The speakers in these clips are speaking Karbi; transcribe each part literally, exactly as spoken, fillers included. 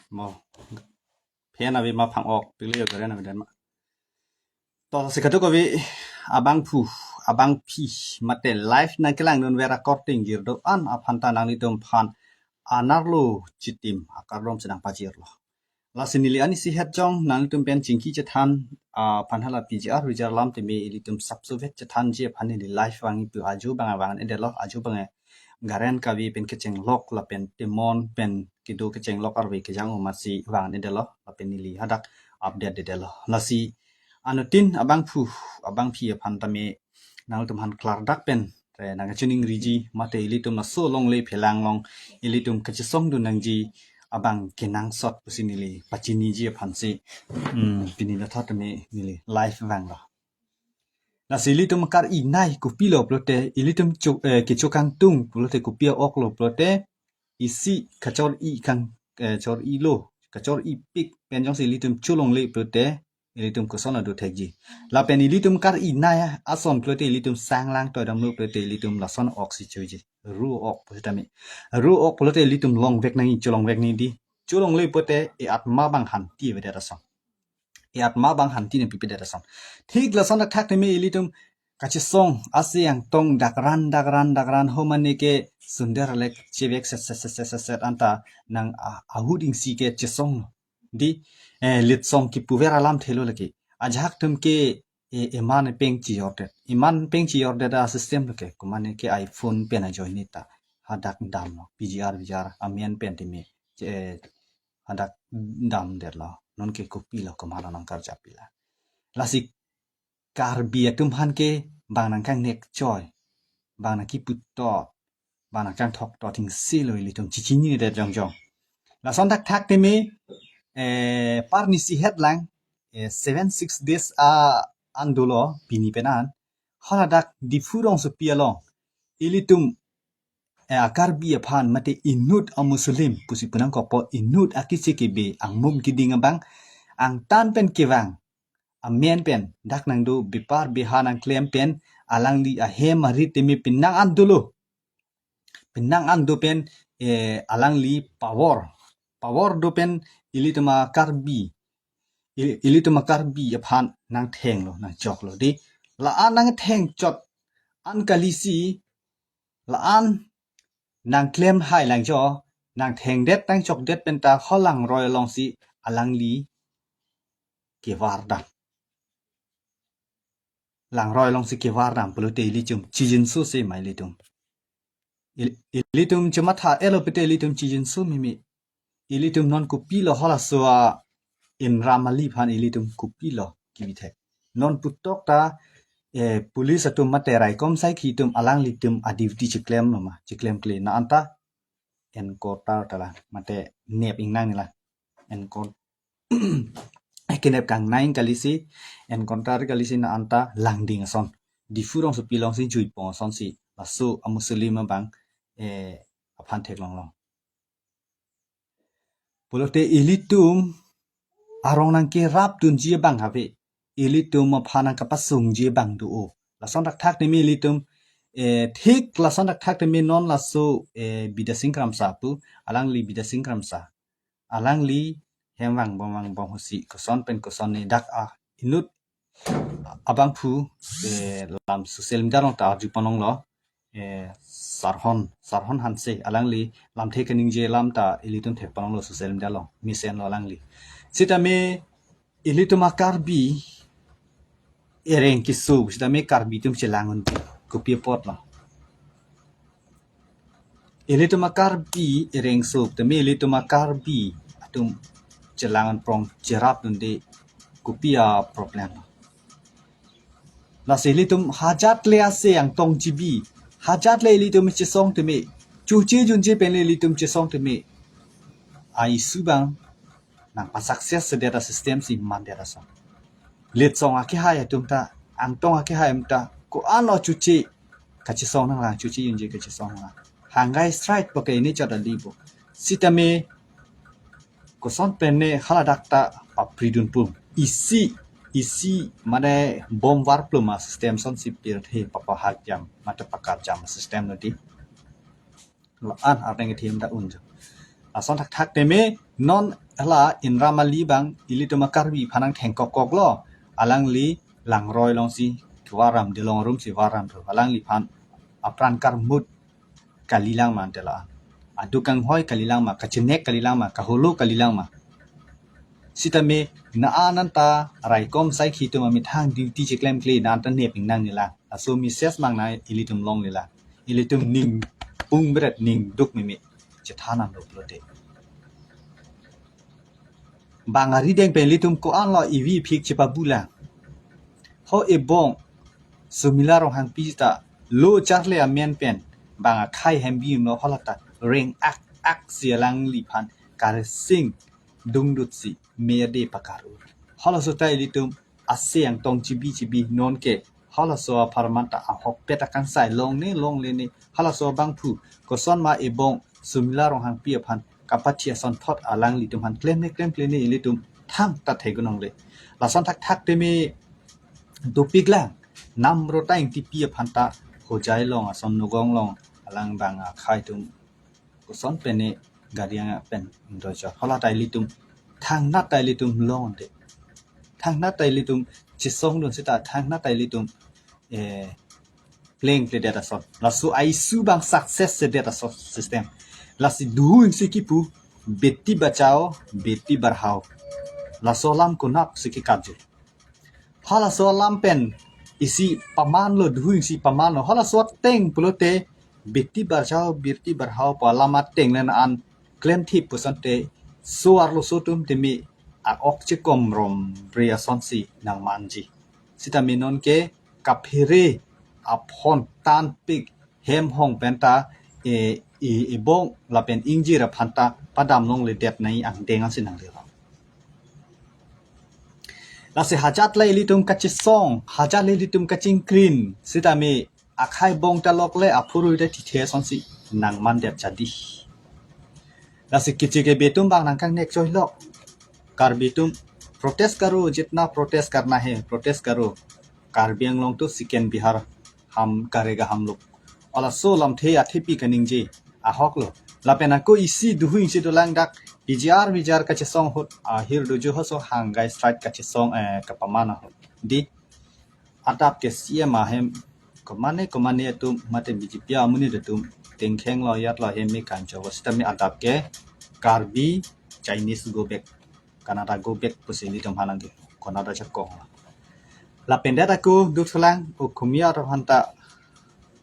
Mo. Phen ave ma phang-ok, pili yo garen ave dan ma. To si kadokave abangphu, abangpi, mate live nangkelang dunver akorte ingjir do-an aphan ta nanglitum aphan anerlo chitim akardom si nangpajirlo. Lasi neli ani si het jong nanglitum pen chingki chethan, ah, aphan hala P G R V G R alam tame ilitum sapsovet chethanji aphan neli live vangji pu ajo abang vang-edetlo, ajo abang garen kave pen kechenglok lapen temon pen kedo kechenglok arve kejang-o amatsi vang-edetlo lapen neli hadak update-edetlo. Lasi anuttin abangphu, abangpi aphan tame nanglitum aphan klardak pen, eh, nangkachiningriji mate ilitum laso longle phelang along ilitum kachesongdun nangji abang kenangsot pusi neli pachiniji aphansi, hmm, pini lathot tame neli live vanglo. Lasi ilitum akar-i nei kopilo pulote, ilitum cho-, eh, kecho kangtung pulote kopi a-oklo pulote, isi kachor-i kang, eh, chor-ilo, kachor-ipik pen jongsi ilitum cholongle pulote, ilitum koson ado thekji. Lapen ilitum akar-i nei ason pulote ilitum sang lang toidamlo pulote ilitum lason oksi choji. Ru ok pusitame. Ru ok pulote ilitum longvek nangji, cholongvek nangji. Cholongle pulote e-atma abang hanti avedet ason. E-atma abang hanti nangpipedet ason. Thik lason thakthak tame ilitum kachesong ase angtong dakran, dakran, dakran ho mane ke sundar lek chevek set, set, set, set, set, set anta nang a-, ahut ingsi kechesong. Di, eh, litsong kipuver alamthelo lake. Ajahak atum ke, eh, eman peng chijordet. Eman peng chijordet a-system lake. Komane ke iPhone pen ajoine ta hadak damlo. P G R V G R amen pen tame, eh, hadak damdetlo. Non ke kopilo, komatlo nangkarjapilo. Lasi Karbi atum aphan ke bang nangkangnek choi, bang nangkiputot, bang nangkangthoktot ingsilo ilitum chechininedet jongjong. Lason thakthak tame, eh, parni si het lang, eh, seven six days a-an dolo pini pen an. Haladak Diphu rongsopi along ilitum, eh, a-Karbi aphan mate inut a-Muslim pusi punangkokpo, inut akisi kibi angmum kiding abang angtan pen kevang amen pen dak nangdo bepar beha nangklem pen alangli ahem arit tame penang an dolo. Penang an do pen, eh, alangli pavor. Pavor do pen ilitum a-Karbi. Ili-, ilitum a-Karbi aphan nangthenglo, nangchoklo. Di, la-an nangtheng chot an kalisi, la-an nangklem hai langjo, nangthengdet, nangchokdet pen ta ho langroi alongsi alangli kevardam. Langroi alongsi kevardam pulote ilitum chijinso se ma ilitum. Il-, ilitum chematha-etlo pulote ilitum chijinso mimi. Ilitum non kopilo halaso a-Indra Mali aphan ilitum kopilo kibithek. Non putok ta, eh, police atum mate raikom saikhi atum alanglitum a-duty chiklemlo ma, chiklemkle na anta encounter ta la, mate nep ingnang nila. Encounter, kenep kangnang kalisi, encounter kalisi na anta langding ason. Diphu rongsopi alongsi juipong asonsi laso a-Muslim abang, eh, aphan theklonglong. Pulote ilitum arong nangkerapdunji abang ave. Ilitum aphan nangkapasungji abang do-o. Lason thakthak tame ilitum, eh, thik lason thakthak tame non laso, eh, Bidya Sing Kramsa pu, alangli Bidya Sing Kramsa. Alangli hem vangbom vangbom ahutsi koson pen koson ne dak a-inut abangphu, eh, lam social media along ta arju ponlonglo, eh, Sarhon, Sarhon Hanse, alangli lamthe kaningje alam ta ilitum thek ponlonglo social media along, mesenlo alangli. Sitame ilitum a-Karbi ereng keso, sitame Karbi atum chelang un kopi apotlo. Ilitum a-Karbi ereng so, tame ilitum a-Karbi atum chelang un prong cherapdunde kopi a-problem. Lasi ilitum hajat le ase angtong chibi, hajat le ilitum chesong tame, chuche junche pen le ilitum chesong tame, a-issue abang nangpa-success-sedet a-system si mandet ason. Litsong akehai atum ta, angtong akehai atum ta, ko-an lo chuche kachesong nanglang, chuche junche kachesong nanglang. Hanggai strike pake ini chot ali bo. Sitame koson pen ne haladak ta papridun pum. Isi, isi mane bom varplum a-system asonsi pirthe papahakjam, mate pakarjam a-system nodi. La-an arneng ithim dak unjo. Lason thakthak tame non hala Indram Ali abang ilitum a-Karbi aphan nangthengkok koklo, alangli langroi alongsi kevaram, dilong arum si varam thu, alangliphan apran karmut kalilang ma ante la-an. Aduk kanghoi kalilang ma, kachenek kalilang ma, kaholo kalilang ma. Sitame na-an anta raikom saikhi atum amethang duty cheklemkle na-an ta nepingnang nilang. Laso message mang na ilitum longle lang. Ilitum ning pungbret, ning duk meme chethan nanglo pulote. Bang arideng pen ilitum ko-an lo ivi phik chepabu lang. Ho ebong Sumila Ronghangpi ta lo charli amen pen bang akhei hem bim lo, hala ta reng ak ak si alangliphan karsing dungdut si mede pakar-ur. Halaso ta ilitum ase angtong chibi chibi nonke halaso apharman ta ahokpet akangsai longne longle ne. Halaso abangphu koson ma ebong Sumila Ronghangpi aphan kapathe asonthot alanglitum aphan klemne klemkle ne ilitum thangta thegunongle. Lason thakthak teme dopik lang. Namrota Engtipi aphan ta Hojai along ason Nagaon along alang bang akhei atum koson pen ne gari ang pen indochor. Hala ta ilitum thangnat ta ilitum longde. Thangnat ta ilitum chesongdun seta thangnat ta ilitum, eh, plengpledet ason. Laso aisu bang success sedet ason system. Lasi duhu isi kipu beti bachao, beti barhao. Laso alam konat si kekatju. Halaso alam pen isi pamanlo, duhu isi pamanlo. Halaso ateng pulote beti barhao, beti barhao pu alam ateng le na-an klemthip pusonte so arloso atum teme a-ok chekomromre asonsi nangmanji. Sitame nonke kaphere aphon tanpik hem hong pen ta, e, e, ebong lapen ingjir aphan ta padam longledet nai angdeng ansi nanglelo. Lasi hajat le ilitum kachesong, hajat le ilitum kachingkrin, sitame akhei bong ta lokle aphurui ta thithe asonsi nangmandet jadi. Lasi kichi ke betum bang nangkangnek choi lok. Karbi atum protest karo, jitna protest karna hai, protest karo. Karbi Anglong to second Bihar ham karega ham lok. Halaso lamthe athepi kaningje ahoklo. Lapen ako isi duhu isi dolang dak P G R V G R kachesong ahut ahir doju hoso hanggai strike kachesong, eh, kapaman ahut. Di adap ke C M ahem komane komane atum mate B J P amonit atum tengkheng lo yat lo hem me kancho sitame adap ke Karbi Chinese go back, Kannada go back pusi ilitum hanang ke Kannada chakong. Lapen det ako duthulang o kumia to hanta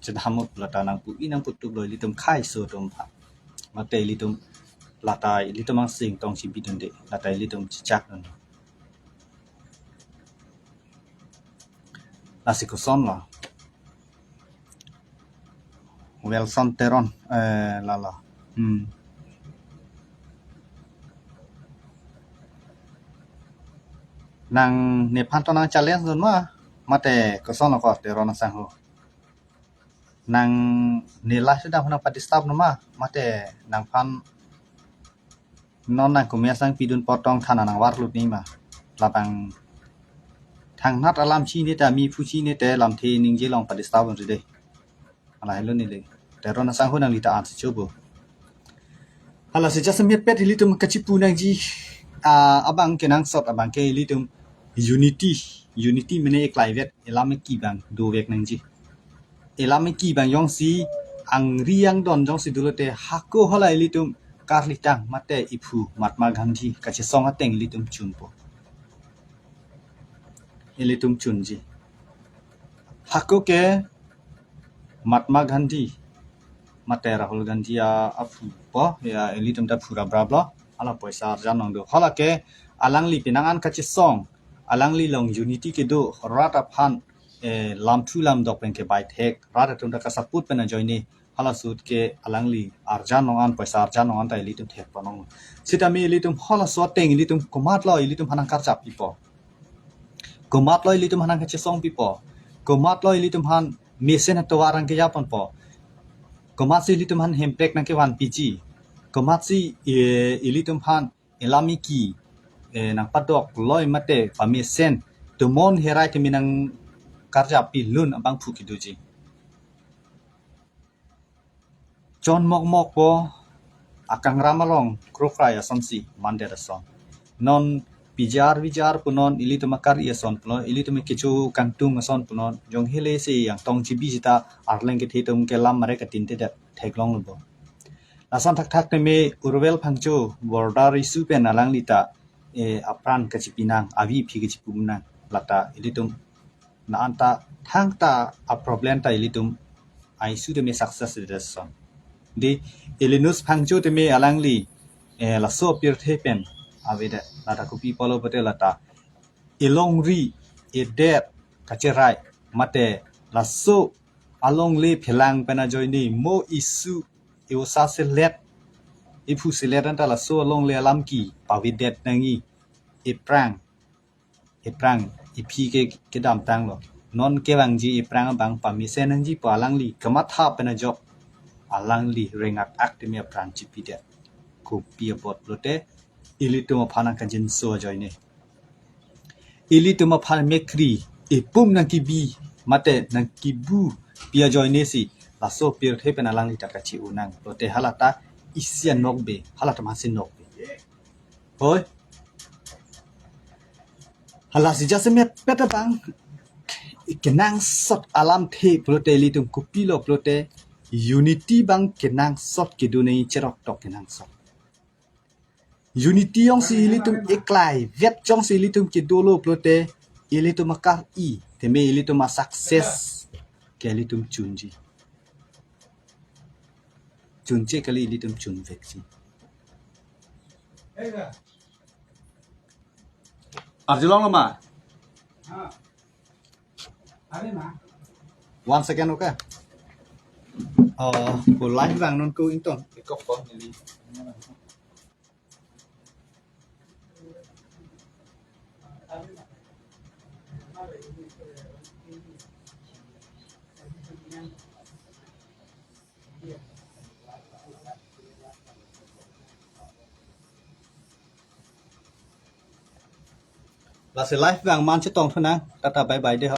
chedamut lata nangpu-i nangputup lo ilitum khei so atum ha. Mate ilitum lata ilitum angsing tong si bidunde, lata ilitum chichak dun. Lasi koson lo. Wilson Teron, eh, lalo. Hmm. Nang nephan to nang challenge dun ma, mate koson lo ko Teron asangho. Nang nila sudah nang padisturb nama, mate nangphan non nang kumia sang pidun potong thana nangvarlut ni ma. Labang thangnat alam chinine ta mi phu chinine te lamthe ningje long padisturb un ride. Ala helo nile. Teron asangho nang lita ansi chobo. Hala si jasemet pet ilitum kachipu nangji, ah, abang ke nangsot abang ke ilitum unity, unity mene eklaivet, elam eki bang dovek nangji. Elam eki bang jongsi angri angdon jongsi dolote hako hala ilitum karlitang mate iphu Mahatma Gandhi kachesong ateng ilitum chunpo. Ilitum chunji. Hako ke Mahatma Gandhi mate Rahul Gandhi a, aphu po, ya, ilitum ta phu rabrablo, ala poisa arjan nong do. Hala ke alangli penang an kachesong, alangli along unity kedo, rat aphan, eh, lamthu lamdok pen kebai thek, rat atum ta kasaput pen ajoine, hala sut ke alangli arjan nong an, poisa arjan nong an ta ilitum thek ponong. Sitame ilitum hala so ateng ilitum komatlo ilitum hanang karjap ipo. Komatlo ilitum hanang kachesong pipo. Komatlo ilitum han mesen atovar ang kejapan po. Komatsi ilitum han hemprek nang kevan piji. Komatsi, eh, ilitum han elam eki, eh, nang padok loi mate pamesen tumon herai temi nang karjap pilun abang phu kedoji. Chon mokmok po, akangram along krokrai asonsi mandet ason. Non pijar vijar punon, ilitum akari ason punon, ilitum kecho kangtung ason punon, jong hele si Yangtong G B sita Arleng kethe atum ke lam mare katintedet theklonglo bo. Lason thakthak teme Urvel Phangcho border issue pen alangli ta, eh, apran kachipinang, avi aphi kachipumnang, lata ilitum na anta thangta a problem ta ilitum a issue teme success ilitum son. Di Elinus Phangcho teme alangli, eh, laso pirthe pen avedet, lata kopi pulo pulote lata elongri, edet kacherai, mate laso alongle phelang pen ajoine mo issue e-osa selet, ephu selet anta laso alongle alam ke pavedet nangji, eprang, eprang ephi ke kedamtanglo. Non kevangji eprang abang pamesen nangji pu alangli kamatha pen ajok alangli rengak ak teme apran chipidet. Kopi apot pulote ilitum aphan nangkajinso ajoine, ilitum aphan mekri ipum nangkebi mate nangkebu pi ajoine si laso pirthe pen alangli ta kachi-unang pulote halata isi anokbe, halata masi nokbe. Hoi. Halasi jasemet pet abang kenangsot alamthe pulote ilitum kopilo pulote unity abang kenangsot kedo nangji, cherok tok kenangsot. Unity jongsi ilitum eklai vet jongsi ilitum kedolo pulote ilitum akari teme ilitum a-success ke ilitum chunji. Chunche kali, ilitum chunvekji. Arjulong lama. One second, okay? Oh, ko live vang non ko ington. Ikop ko nili. Lasi live vang man chetong thunang. Tata, bye bye de.